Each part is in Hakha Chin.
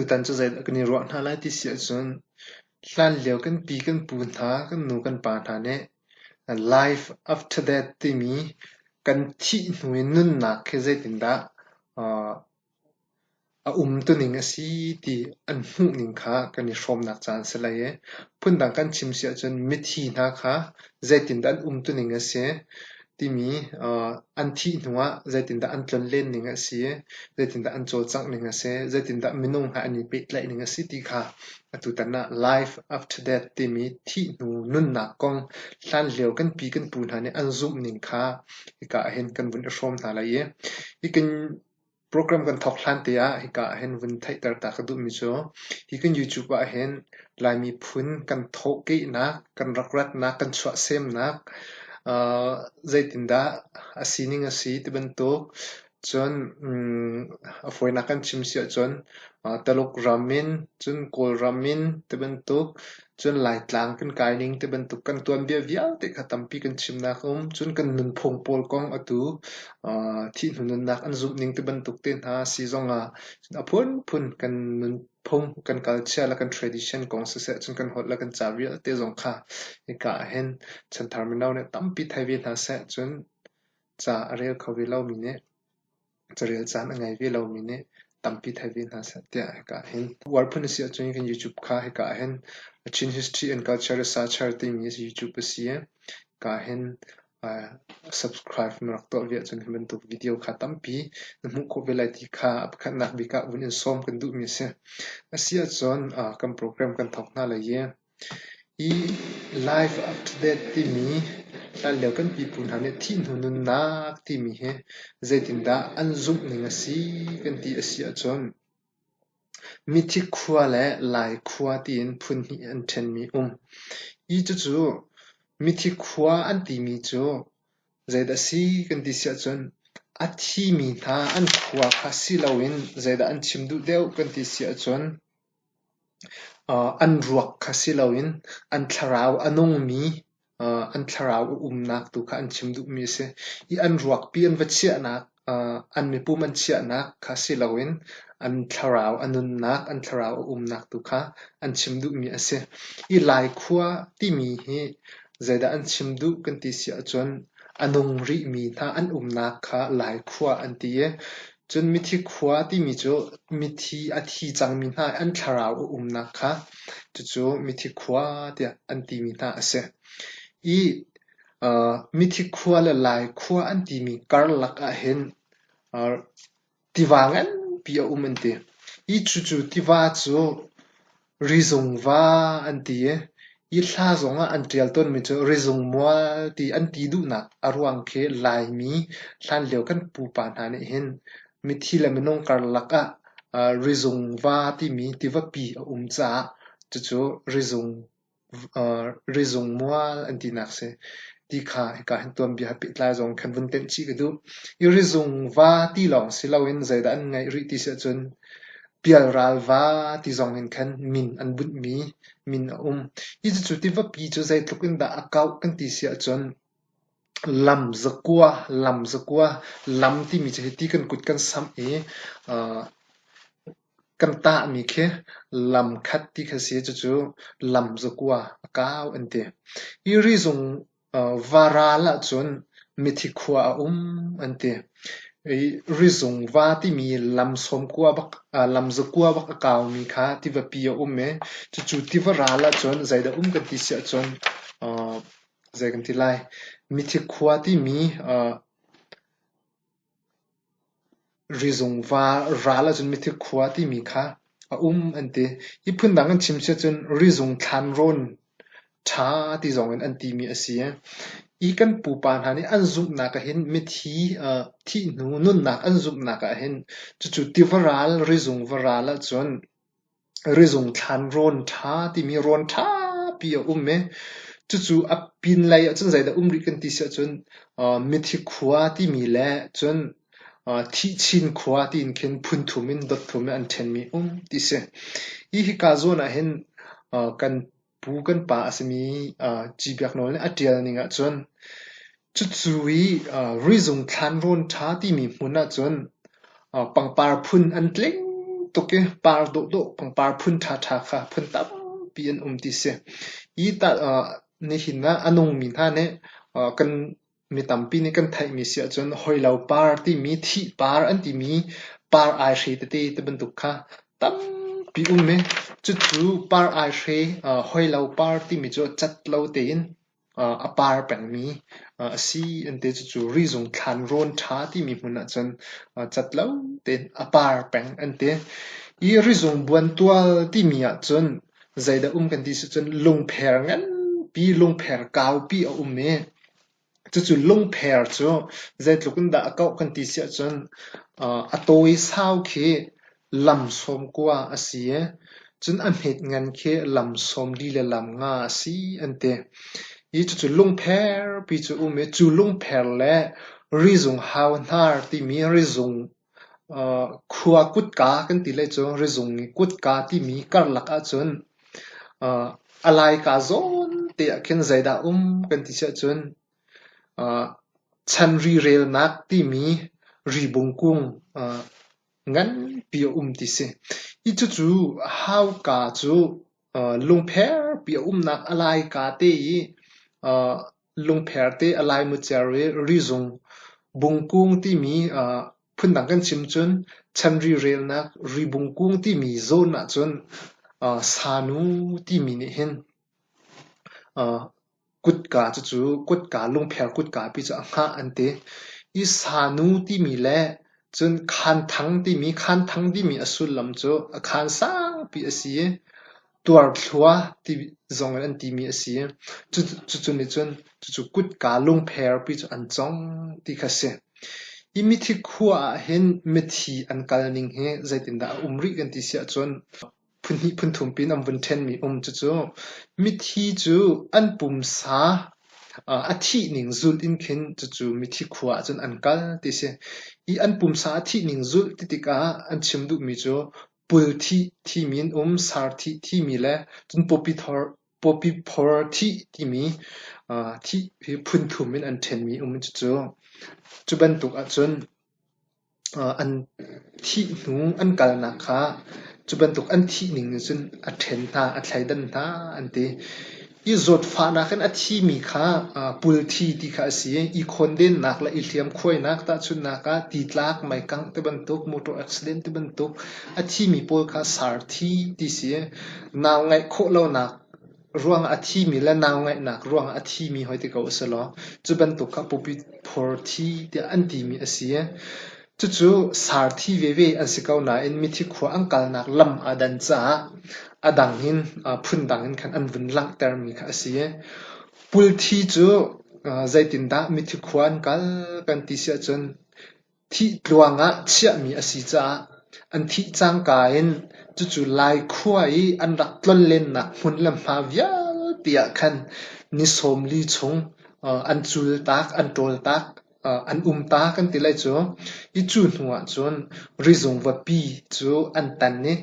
Tutan cu zeidah kan i ruah hna lai ti si ahcun hlanlio kan pi kan pu hna, kan nu kan pa hna nih life after death timi kan thih hnu i nunnak hi zeitindah a umtuning a si ti an hmuhning kha kan i hrawmnak caan a si lai i phundang kan chim si ahcun mithi hna kha zeitindah an umtuning a si timi an thih hnuah zeitindah an tlonlenning a si, zeitindah an cawlcanghning a si, zeitindah minung he an i pehtlaihning a si ti kha atutan ah life after death timi thih hnu nunnak kong hlanlio kan pi kan pu hna nih an zumhning kha hika ah hin kan vun i hrawm hna lai i hi kan Program kan thawk hlan te ah hika ah hin vun theihter ta ka duhmi cu hi kan YouTube ah hin Laimi phun kan thawhkehnak, kan rak ratnak, kan chuahsemnak, uh, zeitindah a sining a si ti bantuk, cun um, a fawinak kan chim si ahcun uh, Taluk ram in, cun Kawlram in ti bantuk, Cun Laitlang kan kai ning ti bantuk kan tuanbia vialte kha tampi kan chimnak a um. Cun kan nunphung pawl kong atu uh, thih hnu nunnak an zumh ning ti bantuk te hna si zong ah a phunphun kan nunphung, kan culture le kan tradition kong siseh cun kan holh le kan ca vialte zong kha hika ah hin chanthar mino nih tampi thei ve hna seh. Cun ca a rel kho ve lomi nih Carel caan a ngei ve lomi nih tampi thei ve hna seh tiah hika ah hin uar phun a si ahcun kan YouTube kha hika ah hin Chin History and Culture Researcher timi YouTube a si i hika ah hin subscribe na rak tuah ve ahcun hi bantuk video kha tampi na hmuh khawh ve lai ti kha a pakhatnak bik ah vun in sawm kan duhmi a si. A si ahcun kan program kan thawk hna lai i Hi life after death timi hlanlio kan pipu hna nih thih hnu nunnak timi hi zeitindah an zumhning a si kan ti a si ahcun mithi khua le Lai khua tiin phun hnih an ṭhenmi um. Hi cucu mithi khua an timi cu zeidah a si kan ti si ahcun a thimi hna an khua kha si loin zeidah an chim duh deuh kan ti si ahcun An ruak kha si loin an thlarau a nungmi, an thlarau a umnak tu kha an chim duhmi a si. Hi an ruakpi an va chiahnak, an mipum an chiahnak kha si loin an thlarau a nunnak, an thlarau a umnak tu kha an chim duhmi a si. Hi Laikhua timi hi zeidah an chim duh kan ti si ahcun a nung rihmi hna an umnak kha Laikhua an ti i Cun mithi khua timi cu mithi a thi cangmi hna an thlarau a umnak kha cucu mithi khua tiah an timi hna a si. I uh, mithi khua le lai khua an timi karlak ahhin uh, tiva nganpi a um an ti. I cucu tiva cu Rizung va an ti i hi hla zongah an ṭial tawnmi cu rizung mual ti an ti duhnak a ruang khi Laimi hlanlio kan pupa hna nih hin mithi le minung karlak ah rizung va timi tivapi a um caah cucu rizung rizung mual an tinak si ti kha hika hin tuanbia he pehtlai zong khan vun tenh chih ka duh. I rizung va ti lawng si loin zeidah an ngeih rih ti si ahcun pialral va ti zong in khan min an bunhmi min a um. Hi cucu tivapi cu zeitluk in dah a kauh kan ti si ahcun lam zakua, lam zakua, lam timi cu hiti kan kut kan samh i uh, Kan tahmi khi lam khat ti kha si. Cucu lam zakua a kau an ti. Hi rizung varal ahcun mithi khua a um an ti. Hi rizung va timi lam sawmkua bak, lam zakua bak a kaumi kha tivapi a um i cucu tiva ral ahcun zeidah um kan ti si ahcun zei kan ti lai, mithi khua timi Rizung va ral ahcun mithi khua timi kha a um an ti. Hi phundang an chim si ahcun rizung thlanrawn ṭha ti zong in an timi a si. Hi kan pupa hna nih an zumhnak ahhin mithi thih hnu nunnak an zumhnak ahhin cucu tiva ral rizung va ral ahcun Rizung thlan rawn ṭha timi rawn ṭhapi a um i cucu a pinlei ahcun zeidah um rih kan ti si ahcun mithi khua timi le cun thihchin khua tiin khin phun thum in dot thum in an ṭhenmi um ti si. Hi hika zawn ahhin kan pu kan pa a simi Ci Biak Nawl nih a ṭial ning ahcun cucu i rizung thlan rawn ṭha timi hmun ahcun pangpar phun an tling. tuk i par dawhdawh pangpar phun ṭhaṭha kha phun tampi an um ti si. Hi tah nihin ah a nungmi hna nih kan mi tampi nih kan theihmi si ahcun hoilo par timi thih par an timi par aihre tete ti bantuk kha tampi um i cucu par aihre hoilo par timi cu cat lo tein a par pengmi a si an ti. Cucu rizung thlan rawn ṭha timi hmun ahcun cat lo tein a par peng an ti. Hi rizung buantual timi ahcun zeidah um kan ti si cun lungpher nganpi lungpher kaupi a um i Cucu lungpher cu zeitluk in dah a kauh kan ti si ahcun a tawi sau khi lam sawmkua a si i cun a hmet ngan khi lam sawmli le lam nga a si an ti. Hi cucu lungpher pi cu a um i cu lungpher le rizung hau hnar timi rizung Khua kutka kan ti lai cu rizung i kutka timi karlak ahcun a laika zawn te ah khin zeidah a um kan ti si ahcun chanri relnak timi ribung kung nganpi a um ti si. Hi cucu hauka cu lungpherpi a umnak a laika te i Lungpher te a laimucer i rizung bungkung timi phundang kan chim cun chanri relnak ribungkung timi zawn ahcun sanu timi nih hin kutka cucu kutka lungpher kutka pi cu a hngah an ti. Hi sanu timi le cun khanthang timi khanthang timi a sullam cu a khan sangpi a si i Tuarthlua ti zong in an timi a si. Cucu nih cun cucu kutka lungpher pi cu an cong ti kha a si. Hi mithi khua ah hin mithi an kal ning hi zeitindah a um rih kan ti si ahcun phunhnih phunthum pin an vun ṭhenmi um. Cucu mithi cu an pumsa a thih ning zulh in khin cucu mithi khua ah cun an kal ti a si. Hi an pumsa a thih ning zulh ti tikah an chim duhmi cu Pul thih thimi an um, sar thih thimi le cun pawpi phor thih timi thih hi phun thum in an ṭhenmi um. Cucu cu bantuk ahcun an thih hnu an kalnak kha cu bantuk an thih ning in cun a ṭhen hna, a thleidan hna an ti. I zawtfahnak in a thimi kha pulthi ti kha a si i i khawndennak le i hliamkhuainak tahchunhnak ah titlak, meikangh tibantuk, motor accident tibantuk a thimi pawl kha sarthi ti si i nau ngeih khawh lonak ruangah a thimi le nau ngeihnak ruangah a thimi hoi ti ko u silaw cu bantuk kha pawpi phor thi tiah an timi a si. Cucu sarthi veve an si ko nain mithi khua an kalnak lam aa dan caah a dang in phundang in khan an vun langhtermi kha a si. Pulthi cu zeitindah mithi khua an kal kan ti si ahcun thih tluang ah chiahmi a si caah an thih cangka in cucu Lai khua i an rak tlonlennak hmun le hma vialte ah khan ni 40 chung an cultak, an ṭawltak an um ta kan ti lai cu. I cu hnu ahcun rizung vapi cu an tan i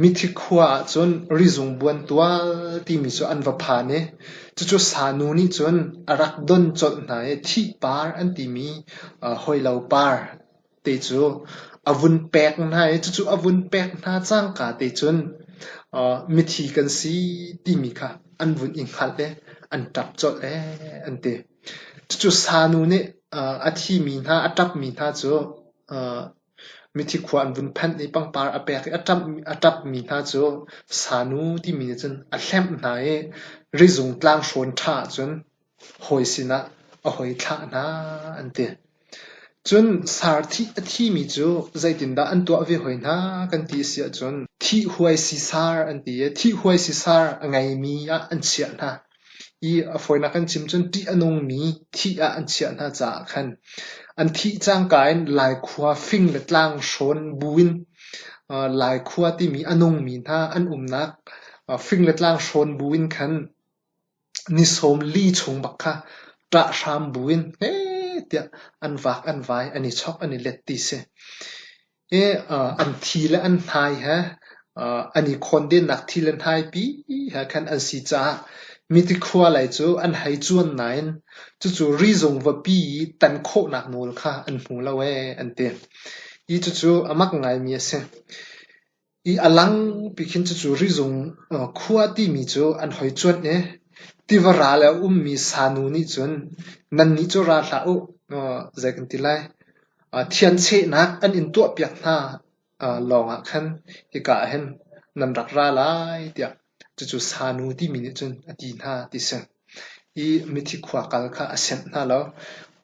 mithi khua ahcun rizung buantual timi cu an va phan i cucu sanu nih cun a rak don colh hna i thihpar an timi hawilo par te cu a vun pek hna i cucu a vun pek hna cangka te cun mithi kan si timi kha an vun i hngalh i an ṭap colh ee an ti. Cucu sanu nih a thimi hna, a ṭapmi hna cu mithi khua an vun phanh i pangpar a pek i a ṭapmi hna cu sanu timi nih cun a hlemh hna i rizung tlanghrawn ṭha ahcun hawi sinah a hoi thlah hna an ti. Cun sarthih a thimi cu zeitindah an tuah ve hoi hna kan ti a si ahcun thihhuai sisar an ti i thihhuai sisar a ngeimi ah an chiah hna. I a fawinak kan chim cun ṭih a nungmi thih ah an chiah hna caah khan an thih cangka in Laikhua fing le tlang hrawn buin Laikhua timi a nungmi hna an umnak fing le tlang hrawn buin khan ni 40 chung bak kha ṭahhram buin heh tiah an vak an vai an i chok an i let ti si. Hi an thi le an hnai he an i khawndennak thi le hnaipi he khan an si caah mitikhua lei cu an hei cuan nain cucu rizung vapi i tan khawhnak nawl kha an hmu lo ee an ti. Hi cucu a mak ngaimi a si. I a langpi khin cucu rizung khua timi cu an hoi cuanh i tiva ral i a ummi sanu nih cun nannih cu ra hlah u, zei kan ti lai, thianchehnak an in tuahpiak hna lawngah khan hika ah hin nan rak ra lai tiah cucu sanu timi nih cun a ti hna ti si. I mithi khua kal kha a senh hna lo.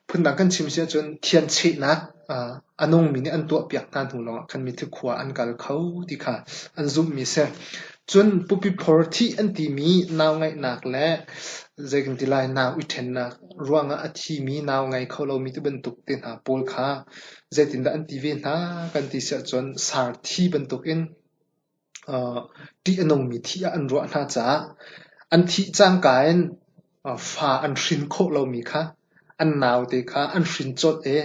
Phundang kan chim si ahcun thianchehnak a nungmi nih an tuahpiak hna hnu lawngah khan mithi khua an kal kho ti kha an zumhmi a si. Cun pupi phor thih an timi nau ngeihnak le zei kan ti lai nau i ṭhennak ruangah a thimi nau ngei kho lomi ti bantuk te hna pawl kha zeitindah an ti ve hna kan ti si ahcun sarthi bantukin ṭih a nungmi thih ah an ruah hna caah an thih cangka in fa an hrin khawh lomi kha an naute kha an hrin colh i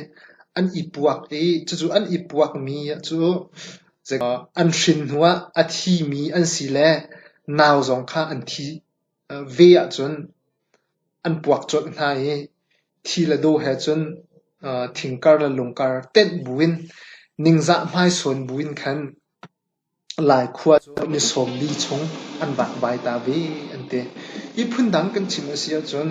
an i puak i cucu an i puakmi cu an hrin hnuah a thimi an si le nau zong kha an thi ve ahcun an puak colh hna i thi le daw he cun thingkar le lungkar tenh buin ningzah hmaisawn buin khan Lai khua cu ni 40 chung an vakvai ta ve an ti. Hi phundang kan chim a si ahcun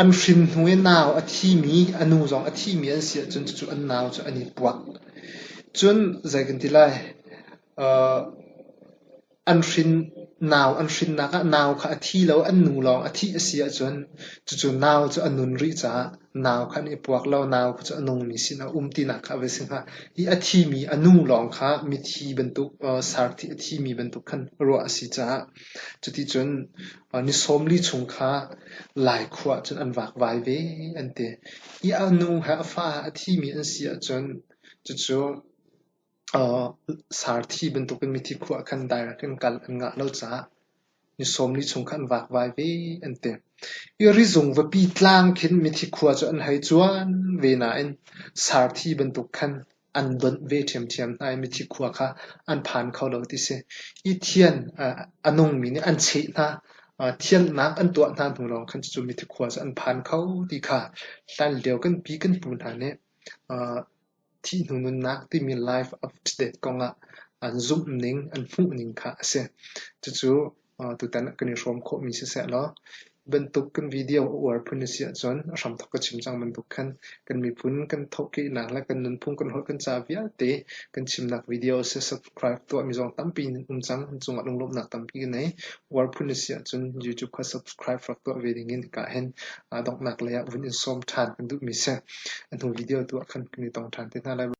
an hrin hnu i nau a thimi, a nu zong a thimi an si ahcun cucu an nau cu an i puak. Cun zei kan ti lai, An hrin nau an hrinnak ah nau kha a thi lo, an nu lawng a thih a si ahcun cucu nau cu a nun rih caah nau kha an i puak lo, nau cu a nungmi sin a um tinak kha a va si hnga. Hi a thimi a nu lawng kha mithi bantuk, sarthi a thimi bantuk khan ruah a si caah cuticun ni 40 chung kha Lai khua ah cun an vakvai ve an ti. Hi a nu he a fa he a thimi an si ahcun cucu Sarthi bantukin mithi khua ah khan direct in kal an ngah lo caah ni 40 chung kha an vakvai ve an ti. I rizung vapi tlang khin mithi khua cu an hei cuan ve nain sarthi bantuk khan an donh ve ṭhiamṭhiam hna i mithi khua kha an phan kho lo ti si. I thian a nungmi nih an cheh hna. Thiannak an tuah hna hnu lawng khan cucu mithi khua cu an phan kho ti kha hlanlio kan pi kan pu hna nih Thih hnu nunnak timi life after death kongah an zumhning, an hmuhning kha a si. Cucu tutan ah kan i hrawm khawhmi siseh law bantuk kan video a uar phun a si ahcun a hramthok ka chim cang bantuk khan kan miphun kan thohkehnak le kan nunphung kan holh kan ca vialte kan chimnak video a si. Subscribe tuahmi zong tampi nan um cang. Nan cungah lunglawmhnak tampi ka nei. Uar phun a si ahcun YouTube kha subscribe rak tuah ve dingin hika hin donghnak lei ah vun in sawm ṭhan kan duhmi si. A hnu video tu ah khan kan i tong ṭhan te hna lai.